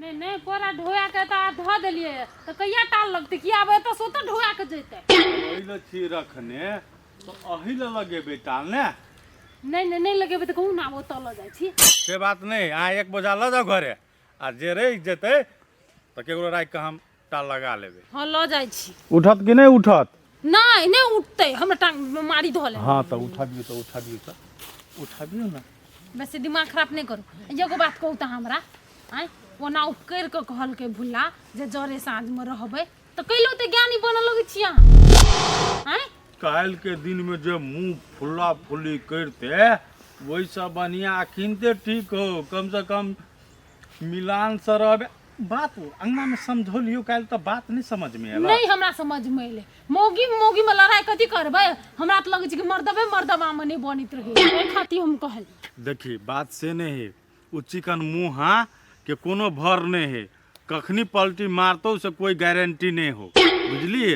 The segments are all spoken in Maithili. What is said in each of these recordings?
नहि नहि, बोरा ढोआ के तऽ धऽ देलियै, तऽ कहिया टाल लगतै? कि आब एतऽ से ओतऽ ढोआ के जेतै? ओहि लए छी रखने, तऽ अही लए लगेबै टाल ने? नहि नहि, नहि लगेबै तऽ कहू ने, आब ओतऽ लऽ जाइ छी। से बात नहि, अहाँ एक बोझा लऽ जाउ घरे, आ जे रहि जेतै तऽ केकरो राखि कऽ हम टाल लगा लेबै। हँ, लऽ जाइ छी। उठत कि नहि उठत? नहि नहि उठतै, हमरा टांग मारी धऽ ले। हँ, तऽ उठबियौ, तऽ उठबियौ, तऽ उठबियौ ने। वैसे दिमाग खराब नहि करू। एगो बात कहू तऽ हमरा, आँय, ओना उपकरि कऽ कहलकै भुल्ला जे जरे साँझमे रहबै, तऽ कैलो तऽ ज्ञानी बनऽ लगै छी अहाँ, आँय? काल्हि के दिन में जे मुंह फुल्ला फुल्ली करते, ओहिसँ बढ़िआँ अखिनते ठीक हो, कम से कम मिलान से रहबे। बात अंगना में समझौलियो काल्हि, तऽ बात नहि समझ में एल? नहि, हमरा समझ में एलै। मौगी मौगी में लड़ाई कथी करबै? हमरा तऽ लगै छै कि मर्दबे मर्दबा में नहि बनैत रहै, एहि खातिर हम कहली। देखी, बात से नहीं है। उ चिकन मुँह हाँ के कोनो भर नहीं है, कखनी पलटी मारतौ से कोई गारंटी नहीं हो, बुझलिए?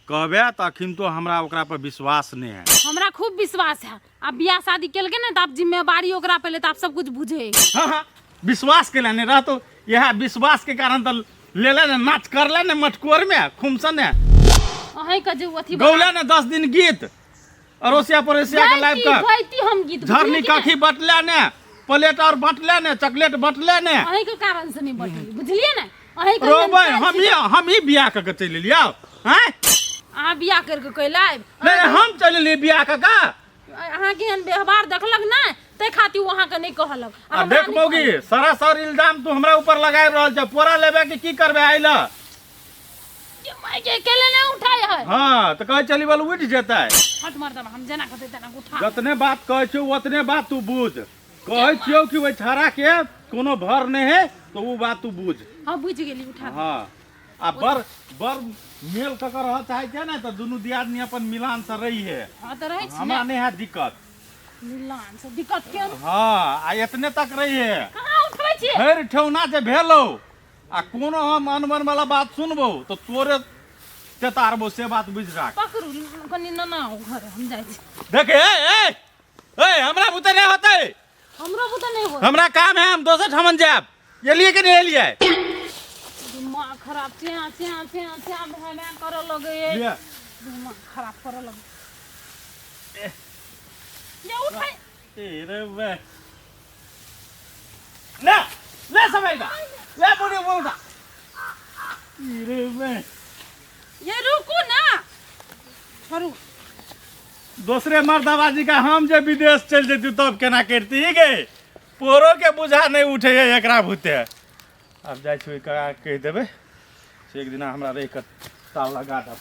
कहबे तऽ अखन तो हमरा ओकरा पर विश्वास नहीं है। हमरा खूब विश्वास है। आब बियाह शादी केलकै ने, तऽ आब जिम्मेवारी ओकरा पे, तऽ आब सब कुछ बुझे। हाँ हाँ, विश्वास के नहीं रहतो, यह विश्वास के कारण तो लेले ने नाच करले ने मटकोर में खुमसन ने। अहीं के जे अथी गौले ने 10 दिन गीत अड़ोसिया पड़ोसिया के लाइव कर गैती हम गीत। झरनी काखी बटले ने, प्लेट और बटले ने, चॉकलेट बटले ने। अहीं के कारण से नहीं बटली, बुझलिए ने? अहीं के रोबै हम ही बियाह कऽ के चलि एलियै हैं। अहाँ बियाह करके कैल आयब? नहीं, हम चलि एलियै बियाह कऽ के। अहाँके एहन व्यवहार देखलक ने, ताहि खातिर ओ अहाँके नहि कहलक। आ देख मौगी, सरासर इल्जाम तू हमरा ऊपर लगाबि रहल छ। पोरा लेबे कि की करबे आइ लए? के केले नहीं उठाए है। हाँ, तऽ कहै चली बल उठि जेतै। हट मर्दबा, हम जेना कहतै तेना उठा। जतने बात कहै छियौ ओतने बात तू बुझ। कहै छियौ कि ओहि छाड़ा के कोनो भर नहि है, तऽ ओ बात तू बुझ। हाँ, बुझि गेली, उठा। हाँ, आ बर बर मेल कऽ के रहऽ चाहै छै ने, तऽ दुनू दियादनी अपन मिलान से रही है। हाँ, तऽ रहै छी। हमरा नहि है दिक्कत। मिलान से दिक्कत के? हाँ, आ एतने तक रही है। कहाँ उठबै छियै? फेर ठेहुना जे भेलौ आ कोनो हम अनबन वाला बात सुनबौ तऽ तोरे तेतारबौ, से बात बुझि राख। पकड़ू कनि, नना घर हम जाइ छी। देख, ए ए ए, हमरा बुते नहि होतै। हमरो बुते नहि होत। हमरा काम है, हम दोसर ठमन जायब। एलियै कि नहि एलियै? दिमाग खराब चिया चिया चिया चिया भै भै करऽ लगै, लिअ। दिमाग खराब करऽ लगै। ये उठै। ए रे बे, ले ले, समय का ले, बोली बोलता रे बे। ये रुकू ना, छोड़ू। दोसरे मर्दाबाजी का हम जे विदेश चलि जैती तब केना करती गे? पोरो के बुझा नहीं उठे है एकरा भूते। आब जाइ छी, करा कहि देबै से एक दिना हमरा रहि कऽ ताल लगा दब।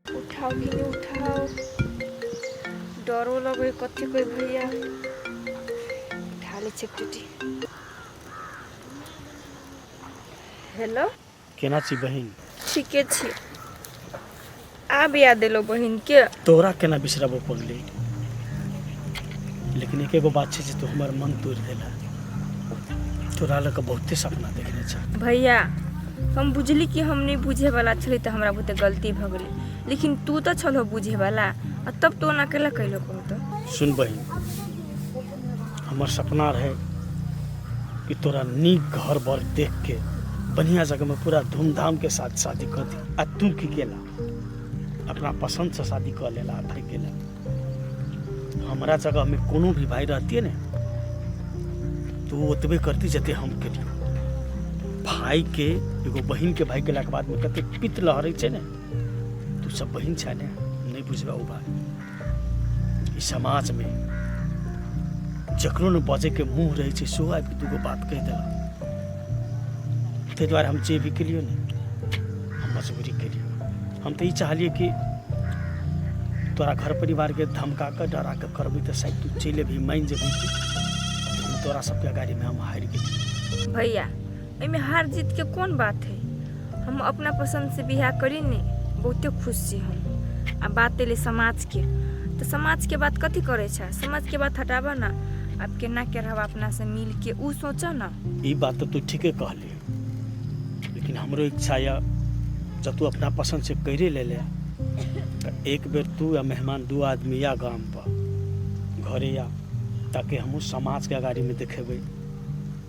उठाओ कि नहीं उठाओ? डरो लगे। कथी कोई भैया उठा ले छै टूटी। हेलो। केना छी बहिन? ठीके छी। आब याद एलो बहिन के? तोरा केना बिसरबो पगली, लेकिन एक एगो बात छै जे तू हमर मन तोड़ि देला। तोरा लऽ कऽ बहुते सपना देखने छ। भैया, हम बुझली कि हम नहीं बुझे वाला छली, तऽ हमरा बहुते गलती भऽ गेलै, लेकिन तू तऽ छलहो बुझे वाला, आ तब तू ओना केला कैलो कहू तऽ? सुन बहिन, हमर सपना रहे कि तोरा नीक घर बर देख के बढ़िया जगह में पूरा धूमधाम के साथ शादी कर दी, आ तू की केला? अपना पसंद से शादी कर लेला आ भागि गेला। हमरा जगह में कोनो भी भाई रहती ने, तो वो ओतबे करती जते हम केलियो। भाई के एगो बहिन के भाई केलाके बाद में कते पित्त लहरै छै ने, तू सब बहिन छै ने, नहीं बुझबे ओ भाई। ई समाज में जकरो ने बजै के मुँह रहै छै, सेहो आबि कऽ दूगो बात कहि देलक। ताहि दुआरे हम जे भी केलियो ने, हम मजबूरी केलियो। हम तऽ ई चाहलियै कि तोरा घर परिवारके धमका कऽ डरा कऽ करबै तऽ शायद तू चलि अबही, मानि जेबही। लेकिन तोरा सबके अगाड़ीमे हम हारि गेली। भैया, एहिमे हार जीत के कोन बात है? हम अपना पसंद से बियाह करी ने, बहुते खुश छी हम। आ बात एलै समाज के, तऽ समाज के बात कथी करै छै? समाज के बात हटाबऽ ना। आब केना के रहब अपना से मिल के उ सोचऽ न। ई बात तऽ तू ठीके कहली, लेकिन हमरो इच्छा यऽ जब तू अपना पसंद से करे ले ले तऽ एक बेर तू या मेहमान दू आदमी या गाम पर घरे या, ताकि हमहूँ समाजके अगाड़ीमे देखेबै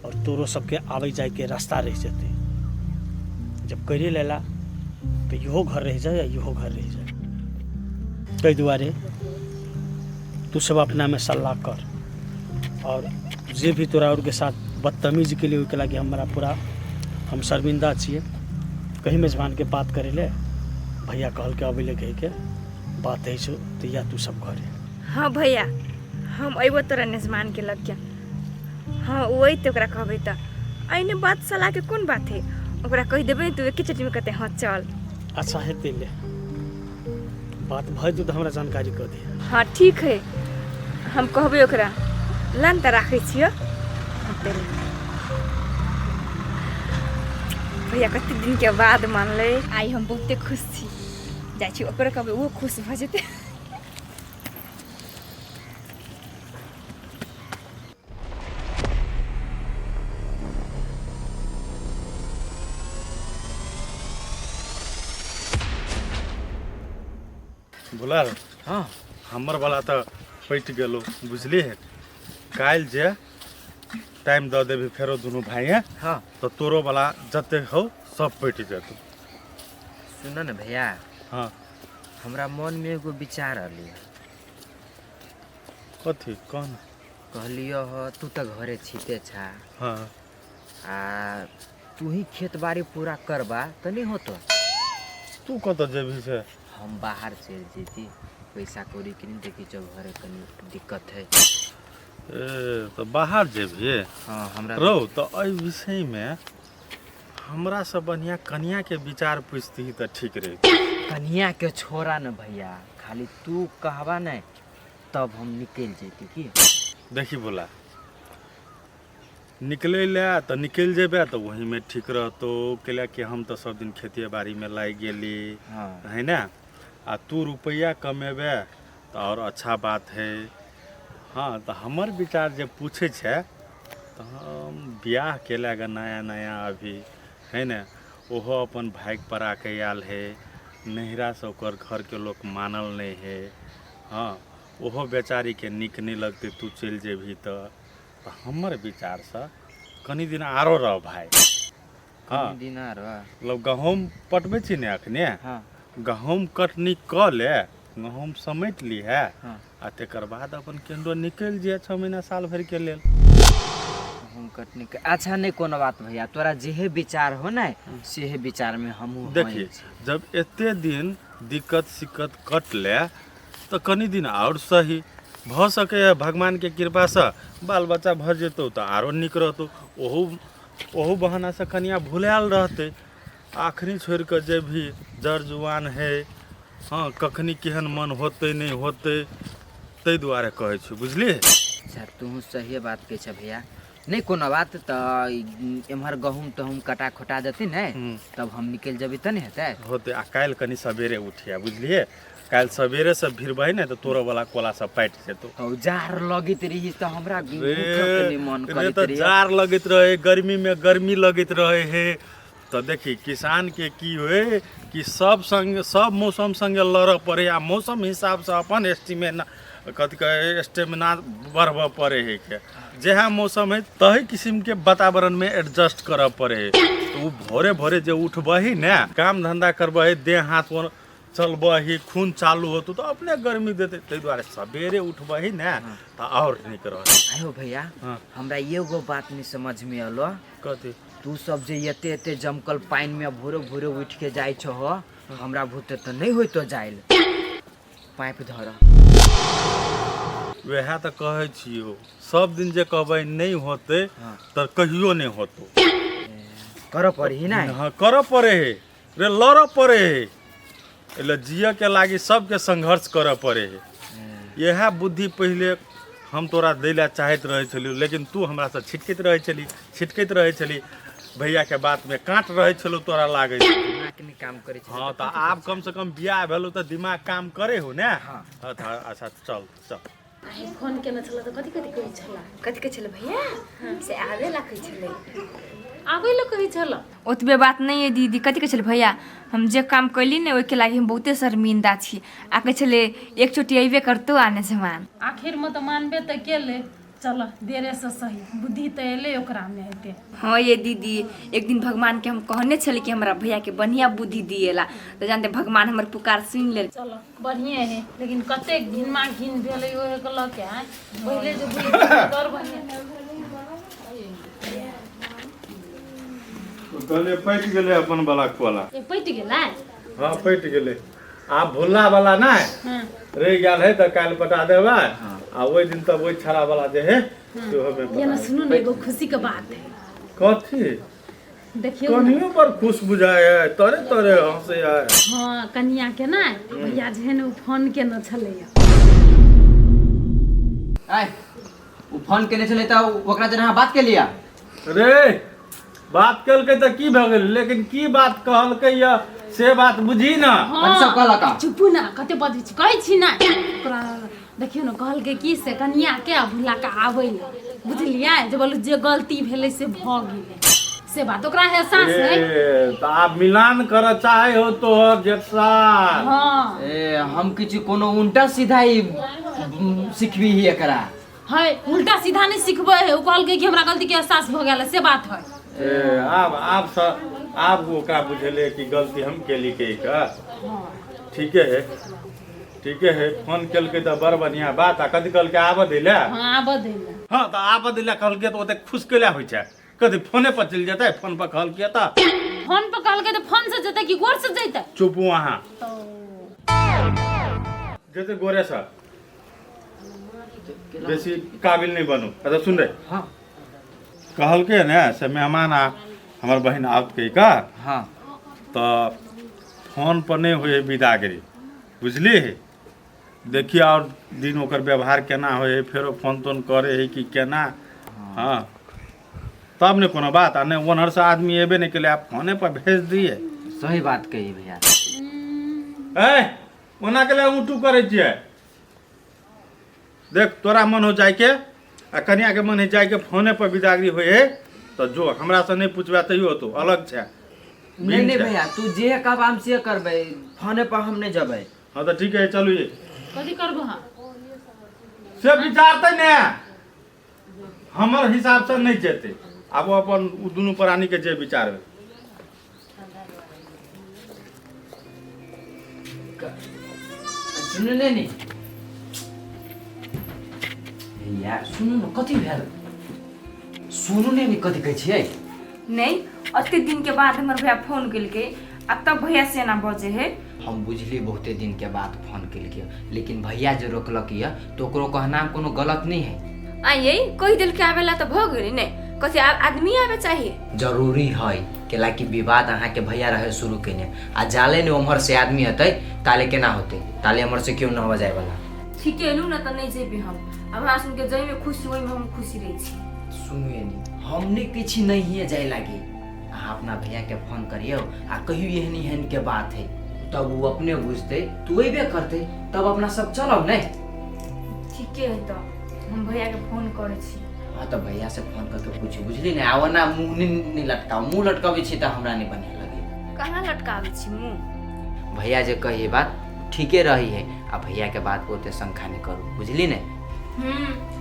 और तोरो सबके आबै जाइके रास्ता रहि जेतै। जब करे लेला तऽ इहो घर रहि जाए या इहो घर रहि जाए। ताहि दुआरे तू सब अपनामे सल्लाह कर और जे भी तोरा और के साथ बदतमीजी के लिए ओहिके लागि हमरा पूरा हम शर्मिंदा छियै। कहीं मेजबानके बात करै ले भैया कहलकै अबै ले कहिके बात होइ छौ तऽ या तू सब घरे। हाँ भैया, हम अयबो तोरा मेजबान के लग के। हाँ ओ अयतै ओकरा कहबै तऽ एहिने बात सलाह के कोन बात है, ओकरा कहि देबै तऽ एके चोटीमे कहतै हाँ चल। अच्छा हेतै, ले बात भऽ जेतौ तऽ हमरा जानकारी कऽ दे। हाँ ठीक है, हम कहबै ओकरा। लन तऽ राखै छियौ। भैया कते दिनके बाद मानलै, आइ हम बहुते खुश छी। जाइ छी ओकरो कहबै, ओहो खुश भऽ जेतै। बुलाल। हाँ। हमर वाला तऽ पटि गेलो बुझलियै। काल्हि जे टाइम दऽ देबही फेरो दुनू भाई हाँ तऽ तोरो वाला जतेक हो सब पटि जेतौ। सुन न भैया। हाँ। हमरा मन में एगो विचार अली। कथी कौन? कहलियो ह तू तऽ घरे छिते छा। हाँ। आ तू ही खेत बाड़ी पूरा करबा तऽ नहीं होतो। तू कतऽ जेबही से? हम बाहर चलि जैती, पैसा कौड़ी के नहीं देखी छौ, घरे कनी दिक्कत है। ए तऽ बाहर जेबही? हाँ हमरा रौ तऽ एहि विषयमे हमरा से बढ़िया कनिया के विचार पूछती तऽ ठीक रहितै। कनिया के छोड़ा न भैया, खाली तू कहबा नहीं तब हम निकलि जैती। की देखी बोला निकलै लए तऽ निकलि जेबै तऽ वहीमे ठीक रहतौ, कैला कि हम तऽ सब दिन खेतिए बाड़ीमे लागि गेली। हाँ। है ने, आ तू रुपैआ कमेबे तऽ आओर अच्छा बात है। हाँ तऽ हमर विचार जे पूछै छै तऽ हम बियाह केला गे नया नया अभी है ने, ओहो अपन भागि पड़ा के आयल है, नैहरासँ ओकर घरके लोक मानल नहि है। हाँ ओहो बेचारीके नीक नहि लगतै तू चलि जेबही तऽ। तऽ हमर विचारसँ कनि दिन आरो रह भाय। हाँ कनि दिन आरो। मतलब गहूँम पटबै छी ने अखने। हाँ। गहूँम कटनी कऽ ले, गहूँम समेट लीहे। हाँ। आ तकर बाद अपन केंद्रो निकलि जाए 6 महीना साल भरिके लेल। गहूँम कटनी के अच्छा नहीं कोनो बात भैया, तोरा जेहे विचार हो ने सेहे विचार में हमहूँ देखिए जब एते दिन दिक्कत सिक्कत कटले तऽ कनि दिन आओर सही भऽ सकैए, भगवानके कृपासँ बाल बच्चा भऽ जेतौ तऽ आरो नीक रहतौ। ओहू ओहू बहानासँ कनिया भुलायल रहतै। आखनी छोड़ि कऽ जेबही, जर जुआन है, हाँ कखनी केहन मन होतै नहि होतै, ताहि दुआरे कहै छी बुझलियै। अच्छा तू सहिए बात कहै छ भैया, नहीं कोनो बात। तऽ एम्हर गहूँम तहूम कटा खोटा देती ने तब हम निकलि जेबै तऽ नहि हेतै? होतै। आ काल्हि कनि सवेरे उठिया बुझलियै, काल्हि सवेरेसँ भिड़बै ने तऽ तोरो वाला कोला सब पाटि जेतौ। हौ जार लगैत रही तऽ हमरा उठऽके नहि मन रे करैत तऽ रही। जार लगैत रहे, गर्मीमे गर्मी लगैत रहे हे। तऽ देखी किसानके की होइ कि सब संग सब मौसम संगे लड़ऽ पड़े आ मौसम हिसाबसँ अपन स्टीमेना कथी कहै स्टेमिना बढ़बऽ पड़े है के जेहा मौसम है तही किस्मके वातावरणमे एडजस्ट करऽ पड़े है। तऽ ओ भोरे भोरे जे उठबही ने काम धंधा करबही, देह हाथ चलबही, खून चालू होतौ तऽ अपने गर्मी देतै। ताहि दुआरे सवेरे उठबही ने तऽ आओर नीक रहतै। आयो भैया। हाँ। हमरा एगो बात नहीं समझ में अलो। कथी? तू सब जे एते एते जमकल पानि में भोरे भोरे उठ के जाइ छहो, हमरा भूते तऽ नहीं होइतो जाइल। पाइप धर। वएह तऽ कहै छियौ, सब दिन जे कहबै नहि होतै। हाँ। तऽ कहियो नहि होतौ। करऽ पड़ही ने। हाँ करऽ पड़े है रे, लड़ऽ पड़े है। एहि जियऽ के लागी सबके संघर्ष करऽ पड़े है। इएह बुद्धि पहिले हम तोरा दै लए चाहैत रहै छलियौ, लेकिन तू हमरासँ छिटकैत रहै छली, छिटकैत रहै छली, भैयाके बातमे काँट रहै छलौ तोरा लागै। दिमाग नहि काम करै छै। हाँ तऽ आब कमसँ कम बियाह भेलौ तऽ दिमाग काम करे हो ने। हाँ। हाँ तऽ अच्छा चल चल। आइ फोन केने छल तऽ कथी कथी कहै छला? कथी कहै छलै भैया? से आबे ला कहै छलै। आबै लए कहै छल? ओतबे बात नहि अइ दीदी। कथी कहै छलै भैया? हम जे काम कैली ने ओहिके लागि हम बहुते शर्मिंदा छी, आ कहै छलै एकचोटि अयबे करतौ आने जमान। आखिरमे तऽ मानबे तऽ केलै। चल देरे से सही, बुद्धि तऽ एलै ओकरामे हेतै। हाँ ये दीदी, एक दिन भगवान के हम कहने छली कि हमरा भैया के बढ़िया बुद्धि दिएला, तऽ जानते भगवान हमर पुकार सुनि लेल। चल बढ़िए है, लेकिन कतेक घिनमा घिन भेलै ओहे के लऽ के। आँय, पहिले जे बुद्धि बड़ बढ़िया। कहलियै पटि गेलै अपन वाला कोला। ए पटि गेलै? हाँ पटि गेलै। आब भुल्ला वाला नहि रहि गेल है तऽ काल्हि पटा देबै, आ ओहि दिन तब ओहि छड़ा वाला जे है सेहो मे ये ना सुनू ने, एगो खुशी के बात है। कथी? देखियौ ने। कनियो बड़ खुश बुझाय है, तरे तरे हंसे है। हाँ, कनिया के ना भैया जे है ने ओ फोन केने छलैया। आय ओ फोन केने छलै तऽ ओकरा जरे अहाँ बात केलियै? रे बात केलकै तऽ की भऽ गेल, लेकिन की बात कहलकै या से बात बुझी ना। कथी सब कहलक? चुपू ना, कते बजै छी, कहै छी ना। ओकरा देखियौ ने, कहलकै की से कनिया के आ भुला के आबै लए, बुझलियै? जे बोलू जे गलती भेलै से भऽ गेलै, से बात ओकरा एहसास है। ए, तऽ आब मिलान करऽ चाहे हो तोहर जेठ सार। हाँ। ए हम किछु कोनो उल्टा सीधा ही सिखबी ही एकरा? है उल्टा सीधा नहीं सिखबै है, ओ कहलकै कि हमरा गलती के एहसास भऽ गेल है, से बात है। ए, आब आब स आब ओकरा बुझेलै कि गलती हम केली कहि कऽ। ठीके है, ठीके है। फोन केलकै तऽ बड़ बढ़िया बात। आ कथी कहलकै, आबऽ दै लए? हाँ, आबऽ दै लए। हाँ तऽ आबऽ दै लए कहलकै तऽ ओते खुश कैला होइ छै? कथी फोने पर चलि जेतै? फोन पर कहलकै तऽ फोन पर कहलकै तऽ फोन से जेतै कि गोर से जेतै? चुपू अहाँ। जेतै गोरे से, बेसी काबिल नहि बनू। अच्छा सुन रे। हाँ। कहलकै ने से मेहमान आ हमर बहिन आओत कहि कऽ। हाँ। तऽ फोन पर नहि होइ है विदागरी, बुझली? देखिए और दिन ओकर व्यवहार केना होइ है, फेरो फोन तोन करे है कि केना। हाँ तब ने कोनो बात। आ नहि ओनहरसँ आदमी एबे नहि केलै, आब फोने पर भेज दिए। सही बात कही भैया। ए ओना के लिए ऊँटू करै छियै? देख तोरा मन हो जाइके आ कनिया के मन है जाइके, फोने पर विदागरी होइ है तऽ जो, हमरा से नहि पूछबे तैयो तो अलग छै। नहीं नहीं भैया, तू जे कहब हम से करबै, फोने पर हम नहीं जबै। हाँ तऽ ठीक है, चलू। ये कथी करबो? हाँ से विचारतै ने, हमर हिसाबसँ नहि जेतै। आब ओ अपन ओ दुनू प्राणीके जे विचार होइ। सुनू ने नी भैया, सुनू ने कथी भेल? सुनू ने नी कथी कहै छियै? नहीं, अते दिन के बाद हमर भैया फोन केलकै आ तब भैया से एना बजे है। हम बुझलियै बहुते दिन के बाद फोन केलकै, लेकिन भैया जे रोकलक यऽ तऽ ओकरो कहना कोनो गलत नहीं है। आ यही कहि देलकै आबेला तऽ भऽ गेलै ने? कथी आब आदमी आबे चाहिए? जरूरी है केला कि विवाद अहाँके भैया रहे शुरू केने, आ जाले ने उम्हर से आदमी हेतै ताले केना होतै? ताले एम्हर से केओ न हो जाय वाला। ठीके एलू ने तऽ नहि जेबै हम। अब हमरा सुनके जाहिमे खुशी ओहिमे हम खुशी रहै छी। सुनू एनी, हम नहि किछु नहिए जाय लागी। अहाँ अपना भैया के फोन करियौ आ कहियौ एहन एहन के बात है, तब ओ अपने बुझतै, तू अयबे करतै, तब अपना सब चलब ने। ठीके है, तऽ हम भैया के फोन करै छी। हाँ तऽ भैया से फोन करके पूछू, बुझली ने? आ ओना मुँह नहि लटकाउ, मुँह लटकबै छी तऽ हमरा नहि बढ़िआँ लगै। कहाँ लटकाबै छी मुँह? भैया जे कही बात ठीके रही है, आ भैया के बात पर ओते शंका नहि करू, बुझली ने?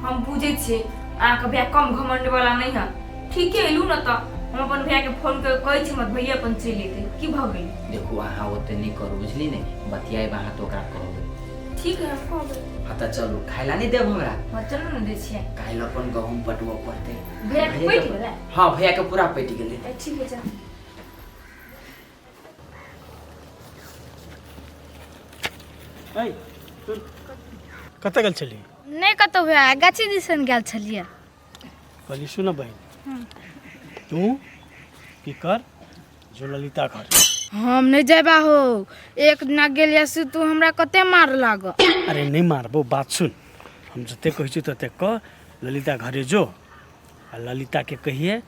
हम बुझै छियै, अहाँके भैया कम घमंड वाला नहि है। ठीके एलू ने तऽ हम अपन भैया के फोन कर कहै छी, हमर भैया अपन चलि एतै, की भऽ गेलै? देखू अहाँ ओते नहि करू, बुझली ने? बतियाब अहाँ तऽ ओकरा कहबै। ठीक है, हम कहबै। हाँ तऽ चलू, खाय ला नहि देब हमरा? हाँ चलू ने, दै छियै। काल्हि अपन गहूँम पटबऽ पड़तै। भैया के भैया पटि गेलै? हाँ भैया के पूरा पटि गेलै। ए, ठीक है, चल। कतऽ गेल छली? नहि कतहु भैया, गाछी दिसन गेल छलियै। कहली सुन बहिन, तू की कर, जो ललिता घर। हम नहि जेबा हो, एक दिना गेलियै से तू हमरा कते मार लाग। अरे नहीं मारबो, बात सुन, हम जते कहै छी तते कह। ललिता घरे जो आ ललिता के कहिए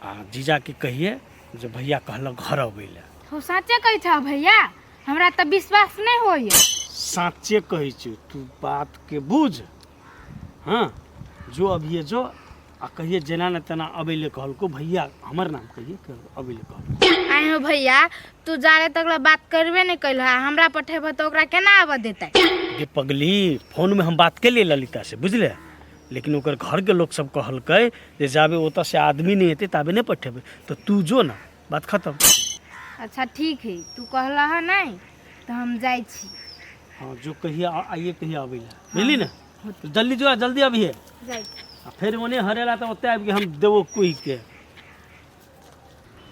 आ जीजा के कहिए जे भैया कहलक घर अबै लए। हो साँचे कहै छह भैया? हमरा तऽ विश्वास नहि होइए। साँचे कहै छी, तू बात के बुझ। हाँ जो अभिये जो आ कहिए जेना ने तेना अबै ले कहलको भैया हमर नाम कहिए अबै ले कहलको। आइ हो भैया, तू जाड़े तक ला बात करबे नहीं कैल है, हमरा पठेबह तऽ ओकरा केना आबऽ देतै? गे पगली, फोन में हम बात केलिए ललिता से, बुझले, लेकिन ओकर घर के लोग सब कहलकै जे जाबे ओतऽ से आदमी नहीं एतै ताबे नहीं पठेबै, तो तू जो ना, बात खत्म। अच्छा ठीक है, तू कहला है नहीं तऽ हम जाइ छी। हाँ जो कहिए आइए कहिए अबै ला, बुझली ने, जल्दी जो आ, जल्दी अबिहे। जाइ छी। आ फेर ओने हरेला तऽ ओतऽ आबि के हम देबो कुहि के।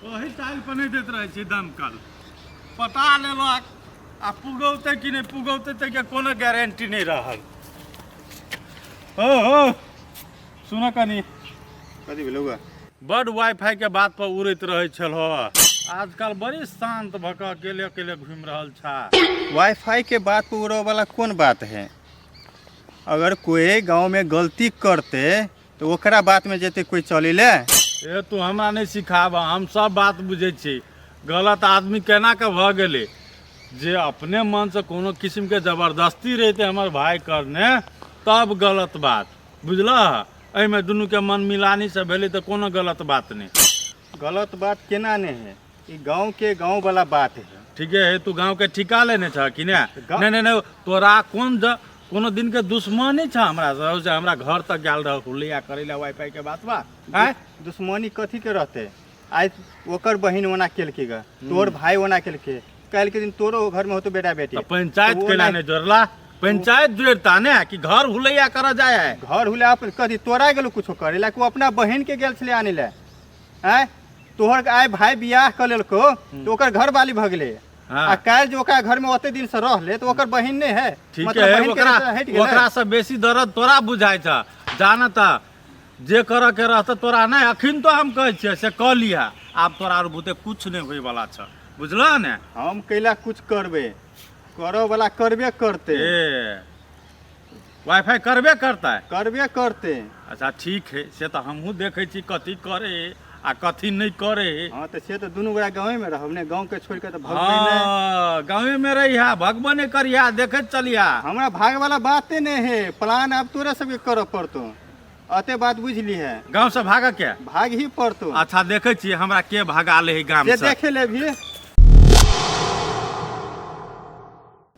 ओही टाइल पर नहि दैत रहै छै दमकल, पटा लेलक आ पुगौतै कि नहि पुगौतै ताहिके कोनो गारंटी नहि रहल। ओ हो सुन कनी। कथी भेलौ गा? बड वाईफाई के बात पर उड़ैत रहै छल हो, आजकल बड़ी शांत भऽ कऽ अकेले अकेले घूमि रहल छा। वाईफाई के बात पर उड़े वाला कोन बात है? अगर कोई गांव में गलती करते तो ओकरा बात में जेते कोई चली ले। ए तू हमरा नहि सिखाब, हम सब बात बुझै छी। गलत आदमी केना के भऽ गेलै जे अपने मनसँ कोनो किस्मके जबरदस्ती रहितै हमर भाय करने तब गलत बात, बुझलह? एहिमे दुनूके मन मिलानीसँ भेलै तऽ कोनो गलत बात नहि। गलत बात केना नहीं है, ई गांव के गांव वाला बात है। ठीके है, तू गांव के ठिका लेने छह कि ने? गाँव- नहीं नहीं नहीं, तोरा कोन कोनो दिन के दुश्मनी छ हमरा से, से हमरा घर तक गेल रह हुलिया करे ला वाईफाई के बात बा हैं? दुश्मनी कथी के रहते? आज ओकर बहिन ओना केलके ग, तोर भाई ओना केलके, काल्हि के दिन तोरो घर में होतो बेटा बेटी। तो पंचायत तो वो केला ना- नहीं जोड़ला? पंचायत जोड़ता ने कि घर हुलैया कर जाए है। घर हुले अपन कथी तोरा गेलो कुछो करे ला कि ओ अपना बहिन के गेल छलै आने ला? आँय तोहर आइ भाई बियाह कऽ लेलको तो ओकर घर वाली भऽ गेलै। हाँ। आ काल्हि जे ओकरा घर में ओते दिन से रहले तो ओकर बहिन नहीं है। ठीक मतलब है, बहिन के ओकरा रिश्ता हटि गेलै। ओकरा से बेसी दर्द तोरा बुझाइ छ, जानत जे करऽ के रहत तोरा नहीं। अखन तो हम कहै छियै से कऽ लिहा, आब तोरा आर बुते कुछ नहीं होय वाला छ, बुझलह ने? हम कैला कुछ करबे, करऽ वाला करबे करते। ए वाईफाई करबे करता है, करबे करते। अच्छा ठीक है, से तो हमहूँ देखै छी कथी करे आ कथी नहीं करे। हाँ तो से तो दुनू गोरा गाँवे में रहब ने, गाँव के छोड़ के तो भगबै नहीं। हाँ गाँवे में रहिया, भगबो नहीं करिया, देखैत चलिया। हमरा भाग वाला बाते नहीं है, प्लान अब तोरा सबके करऽ पड़तो, अते बात बुझली है। गाँव से भाग के भाग ही पड़तो। अच्छा देखै छी हमरा के भगा ले है गाम से से। देखे ले भी।